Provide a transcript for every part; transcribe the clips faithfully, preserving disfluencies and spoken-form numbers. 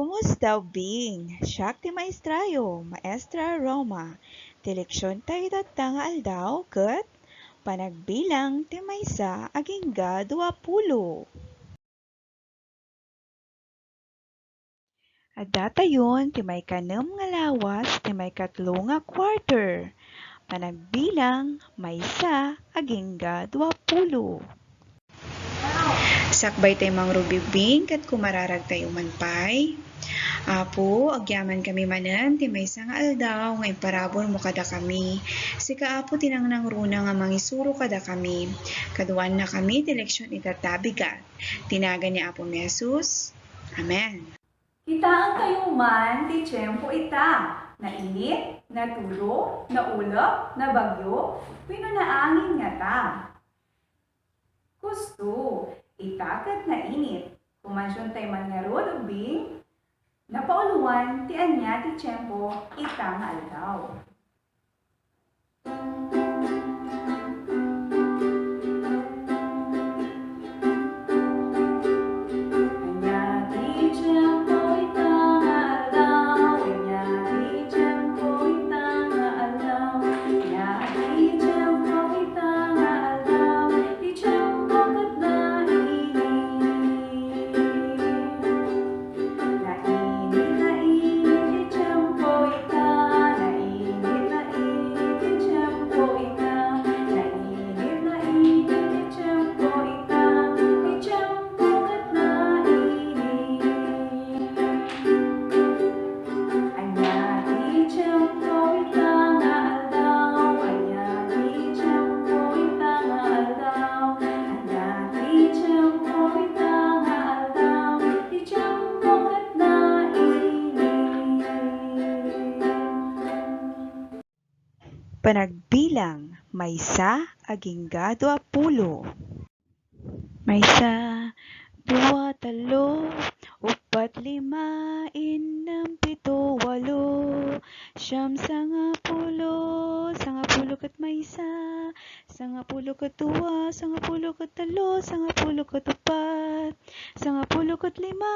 Kumusta, ubbing? Siak ti maestrayo, Maestra Roma. Ti leksiontayo itatta nga aldaw ket panagbilang ti maysa agingga duapulo. Addatayon ti maikanem nga lawas ti maikatlo nga quarter. Panagbilang, maysa agingga duapulo. Sakbay tay mangrubi, ubbing, ket kumararagtayo man pay. Apo, agyaman kami manen ti maysa nga aldaw nga imparabur mo kadakami. Sika, Apo, ti nangnangruna nga mangisuro kadakami. Kaduaanna kami ti leksion itatta a bigat. Ti nagan ni Apo mi Jesus. Amen. Kitaentayo man ti tiempo ita, nainit, natulo, naulep, nabagyo, wenno naangin ngata. Kusto, ita ket nainit. Kumansiontay man ngarud, ubbing, napauloan ti ania ti tiempo ita nga aldaw. Ania ti tiempo ita nga aldaw? Ania ti tiempo ita nga aldaw? Ania ti tiempo ita nga aldaw? Ti tiempo ket nainit. Nainit, nainit ti tiempo ita, nainit, nainit ti tiempo ita, nainit, nainit ti tiempo ita, ti tiempo ket nainit. Ania ti tiempo ita nga aldaw? Ania ti tiempo ita nga aldaw? Ania ti tiempo ita nga aldaw? Ti tiempo ket nainit. Panagbilang, maysa agingga duapulo. Maysa, dua, tallo, uppat, lima, innem, pito, walo, siam, sangapulo, sangapulo ket maysa, sangapulo ket dua, sangapulo ket tallo, sangapulo ket uppat, sangapulo ket lima,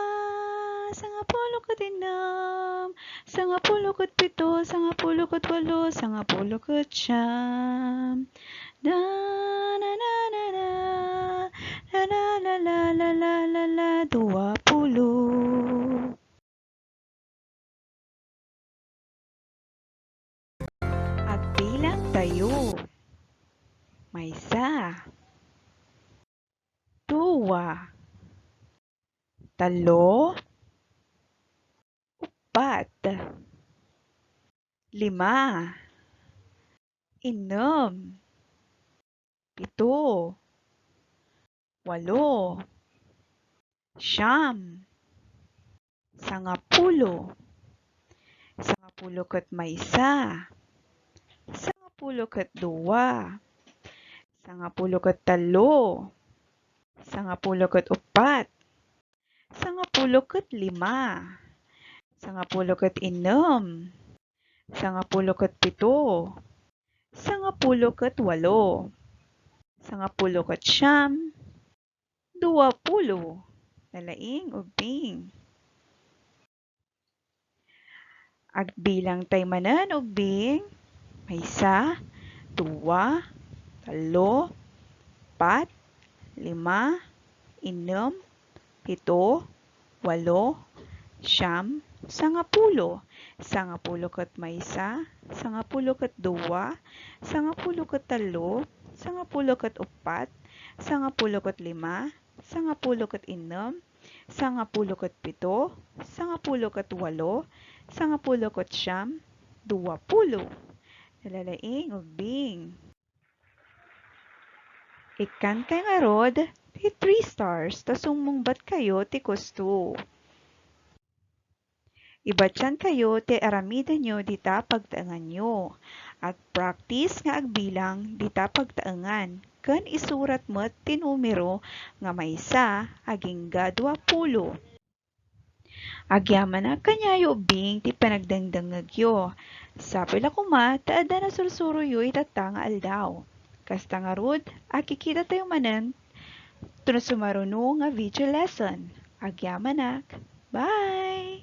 sangapulo ket innem, sangapulo ket pito, sangapulo ket walo, sangapulo ket siam. Na, na, na, na, na. La, la, la, la, la, la, la, la, duapulo. Agbilangtayo. Maysa. Dua. Tallo. Uppat. Lima. Innem. Pito. Walo. Siam. Sangapulo. Sangapulo ket maysa. Sangapulo ket dua. Sangapulo ket tallo. Sangapulo ket uppat. Sangapulo ket lima. Sangapulo ket innem. Sangapulo ket pito. Sangapulo ket walo. Sangapulo ket siam. Duapulo. Nalaing, ubbing. Agbilangtay manen, ubbing. Maysa, dua, tallo, pat, lima, innem, pito, walo, siam, sangapulo. Sangapulo ket maysa, sangapulo ket dua, sangapulo ket tallo, sangapulo ket uppat, sangapulo ket lima, sangapulo ket innem, sangapulo ket pito, sangapulo ket walo, sangapulo ket siam, duapulo. Nalalaing, ubbing. Ikkankayo ngarud ti three stars ta sumungbatkayo ti kusto. Ibatiankayo ti aramidenyo dita pagtaenganyo. Agpractice nga agbilang dita pagtaengan, ken isurat met ti numero nga maysa agingga duapulo. Agyamanak kaniayo ubbing ti panagdengdengngegyo. Sapay la koma ta adda nasursuroyo itatta nga aldaw. Kasta ngarud, agkikitatayo manen no sumaruno nga video lesson. Agyamanak. Bye!